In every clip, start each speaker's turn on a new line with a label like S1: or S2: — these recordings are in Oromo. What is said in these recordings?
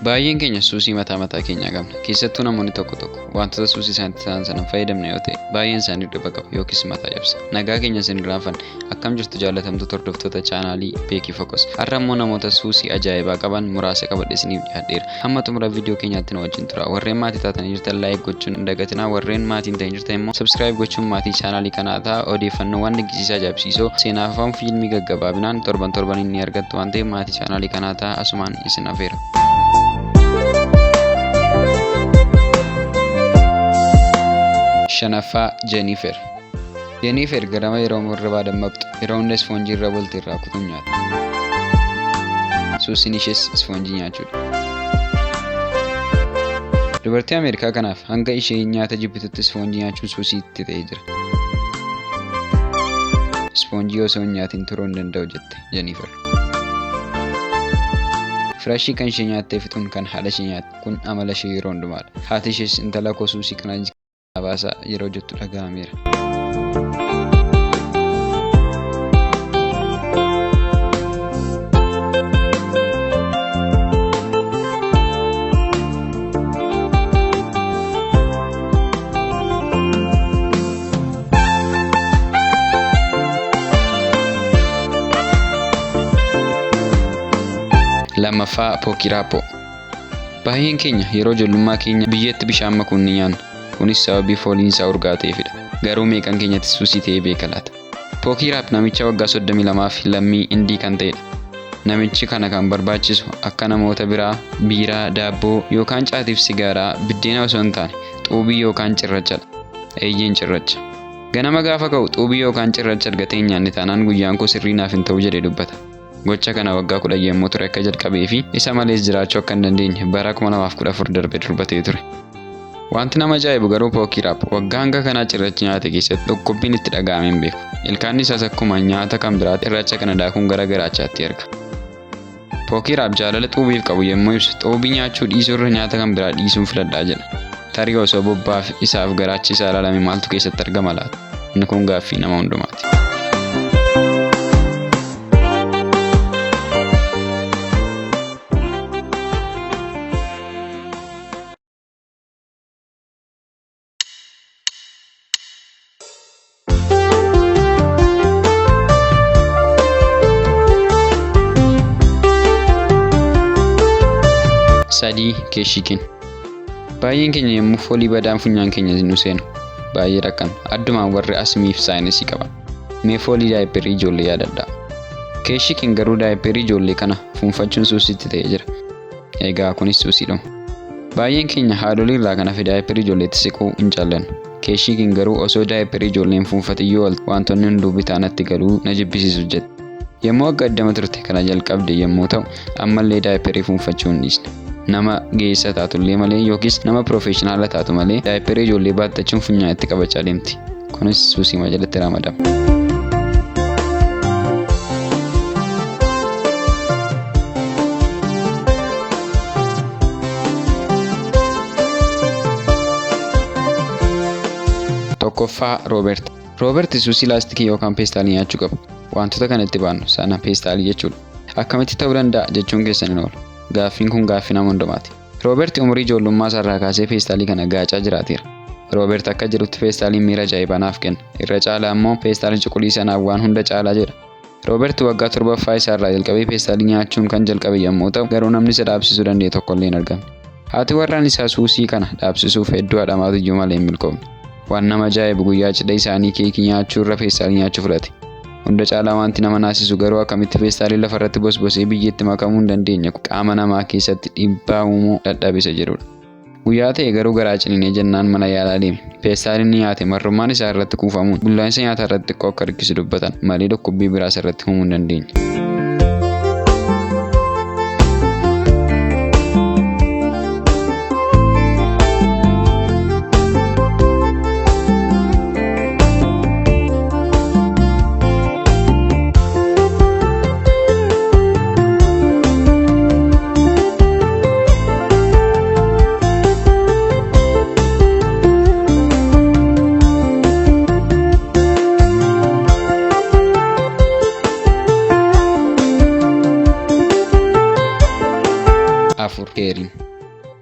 S1: Baay'een keenya suusii mataa mataa keenyaa qabna. Keessattuu namoonni tokko tokko wantoota suusii isaanitti ta'an sana hin fayyadamne yoo ta'e baay'een isaanii dhibba qabu yookiis mataa cabsa. Nagaa keenya isin irraanfanne. Akkam jirtu jaallatamtoota hordoftoota chaanaalii Beekii Focus. Har'a immoo namoota suusii ajaa'ibaa qaban muraasa qabadhe isiniif dhiyaadheera. Hamma xumura viidiyoo keenyaatti nu wajjin tura. Warreen maatii taatanii jirtan like gochuun hin dagatinaa. Warreen maatii hin ta'in jirtan immoo subscribe gochuun maatii chaanaalii kanaa ta'a. Odeeffannoowwan dinqisiisaa ajaa'ibsiisoo seenaafaan fiilmii gaggabaabinaan torban torbaniin ni argattu waan ta'eef maatii chaanaalii kanaa ta'a asumaan isin afeera. Shanaffaa Jennifer. Jennifer ganama yeroo hirribaa dammaqxu yeroo hunda isfoonjii irra bulte irraa kutuun nyaata. Suusiin ishees isfoonjii nyaachuudha. Dubartii Ameerikaa kanaaf hanga ishee nyaata jibbitutti isfoonjii nyaachuun suusii itti ta'ee jira. Isfoonjii osoo hin nyaatiin turuu hin danda'u jette Jennifer. Firashii kan ishee nyaattee fixuun kan haadha ishee nyaatte kun amala ishee yeroo hundumaadha. Haati ishees intala koo suusii kana baasaa yeroo jettu dhaga'ameera. Lammaffaa Pookiraappoo. Baay'een keenya yeroo ijoollummaa keenya biyyeetti bishaan makuun ni nyaanna. Kunis sababii fooliin isaa urgaa ta'eefidha. Garuu meeqan keenyatti suusii ta'ee beeka laata? Pookiraap namicha waggaa 32 fi lammii Indii kan ta'edha. Namichi kana kan barbaachisu akka namoota biraa biiraa, daabboo yookaan caatiif sigaaraa biddeena osoo hin taane xuubii yookaan cirrachadha. Eeyyeen cirracha. Ganama gaafa ka'u xuubii yookaan cirracha argatee hin nyaanne taanaan guyyaan koo sirrii naaf hin ta'u jedhee dubbata. Gocha kana waggaa 10 yommuu ture akka jalqabee fi isa malees jiraachuu akka hin dandeenye bara 2014 darbe dubbatee ture. Wanti nama ajaa'ibu garuu Pookiraap waggaa hanga kanaa cirracha nyaate keessatti dhukkubbiin itti dhaga'amee hin beeku. Ilkaan isaas akkuma nyaata kan biraatti cirracha kana daakuun gara garaachaatti erga. Pookiraap jaalala xuubiif qabu yommuu ibsu xuubii nyaachuu dhiisuurra nyaata kan biraa dhiisuun filadhaa jedha. Tarii osoo bobbaaf isaaf garaachi isaa ilaalame maaltu keessatti argama laata? Inni kun gaaffii nama hundumaati. Sadii Keeshikiin. Baay'een keenya yommuu foolii badaan funyaan keenya nu seenu baay'ee rakkanna. Addumaan warri asmiif saayinsii qaban. Mee foolii daayipperii ijoollee yaadadhaa. Keeshikiin garuu daayipperii ijoollee kana fuunfachuun suusiitti ta'ee jira. Egaa kunis suusiidhuma. Baay'een keenya haadholii irraa kan hafe daayipperii ijoolleetti siquu hin jaallannu. Keeshikiin garuu osoo daayipperii ijoolleen fuunfatiyyuu oolte wantoonni hunduu bitaa natti galuu na jibbisiisu jette. Yommuu waggaa 20 turte kana jalqabde yommuu ta'u ammallee daayipperii fuunfachuu hin dhiisne. Nama geessa taatullee malee yookiis nama piroofeeshinaala taatu malee daayipperii ijoollee baattachuun funyaan itti qabachaa deemti. Kunis suusiima jalatti ramadama. Tokkoffaa Rooberti. Rooberti suusii laastikii yookaan peestaalii nyaachuu qaba. Wantoota kana itti baannu sana peestaalii jechuudha. Akkamitti ta'uu danda'a jechuun keessan hin oolu. Gaaffiin kun gaaffii nama hundumaati. Rooberti umurii ijoollummaa isaarraa kaasee peestaalii kana gaacaa jiraateera. Roobert akka jedhutti peestaaliin miira ajaa'ibaa naaf kenna. Irra caalaa immoo peestaalii cuquliisa naaf waan hunda caalaa jedha. Roobert waggaa torbaffaa isaarraa jalqabee peestaalii nyaachuun kan jalqabe yommuu ta'u garuu namni isa dhaabsisuu danda'e tokkollee hin argamne. Haati warraan isaa suusii kana dhaabsisuuf hedduu hadhamaatu iyyuu malee hin milkoofne. Waan nama ajaa'ibu guyyaa cidha isaanii keekii nyaachuu irra peestaalii nyaachuu filate. Hunda caalaa wanti nama naasisu garuu akkamitti peestaalii lafarratti bosbosee biyyeetti makamuu hin dandeenye qaama namaa keessatti dhiibbaa uumuu dadhabisa jedhudha. Guyyaa ta'e garuu garaa ciniinee jennaan mana yaalaa deeme. Peestaaliin ni nyaate marrummaan isaa irratti kuufamuun bullaa'insa nyaataa irratti xiqqoo akka hirkisu dubbatan malee dhukkubbii biraas irratti uumuu hin dandeenye.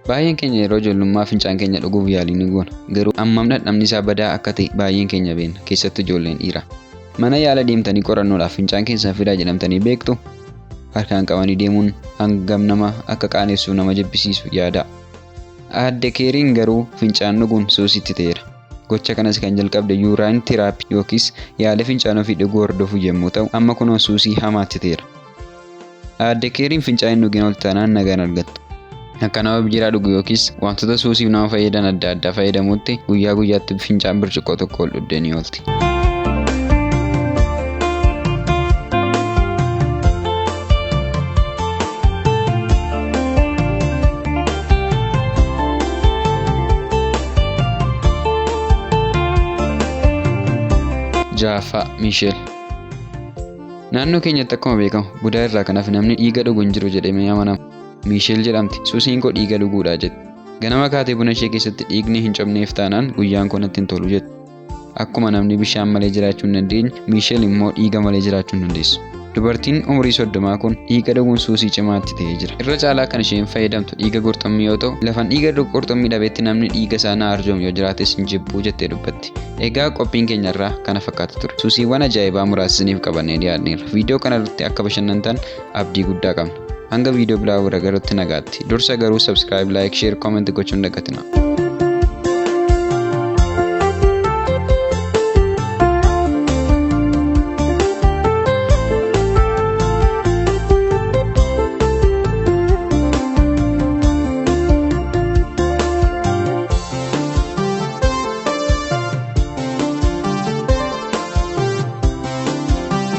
S1: Baay'een keenya yeroo ijoollummaa fincaan keenya dhuguuf yaalii ni goona. Garuu hammam dhandhamni isaa badaa akka ta'e baay'een keenya beekna, keessattuu ijoolleen dhiiraa. Mana yaala deemtanii qorannoodhaaf fincaan keessan fidaa jedhamtanii beektu? Harkaan qabanii deemuun hangam nama akka qaanessu nama jibbisiisu yaadaa. Aadde Keeriin garuu fincaan dhuguun suusitti ta'eera. Gocha kanas kan jalqabde urine therapy yookiis yaala fincaan ofii dhuguu hordofuu yommuu ta'u, amma kunoo suusii hamaatti ta'eera. Aadde Keeriin fincaan hin dhugin ol taanaan nagaan argattu. Akka nama biiraa dhugu yookiis wantoota suusiif nama fayyadan adda addaa fayyadamuutti guyyaa guyyaatti fincaan burcuqqoo tokko ol dhugdee ni oolti. Ja'affaa Miisheel. Naannoo keenyatti akkuma beekamu budaa irraa kan hafe namni dhiiga dhugu hin jiru jedhamee amanama. Miisheel jedhamti. Suusiin koo dhiiga dhuguudha jetti. Ganama kaatee buna ishee keessatti dhiigni hin cobneef taanaan guyyaan koo natti hin tolu jetti. Akkuma namni bishaan malee jiraachuu hin dandeenye, Miisheel immoo dhiiga malee jiraachuu hin dandeessu. Dubartiin umurii 30 kun dhiiga dhuguun suusii cimaatti ta'ee jira. Irra caalaa kan isheen fayyadamtu dhiiga qurxummii yoo ta'u, lafan dhiiga qurxummii dhabeetti namni dhiiga isaa na arjoomu yoo jiraates hin jibbuu jettee dubbatti. Egaa qophiin keenya irraa kana fakkaata ture. Suusiiwwan ajaa'ibaa muraasa isiniif qabannee dhiyaanneerra. Viidiyoo kana irratti akka bashannantan abdii guddaa qabna. Hanga viidiyoo biraa wal agarrutti nagaatti. Dursa garuu subscribe, like, share, comment gochuun dagatinaa.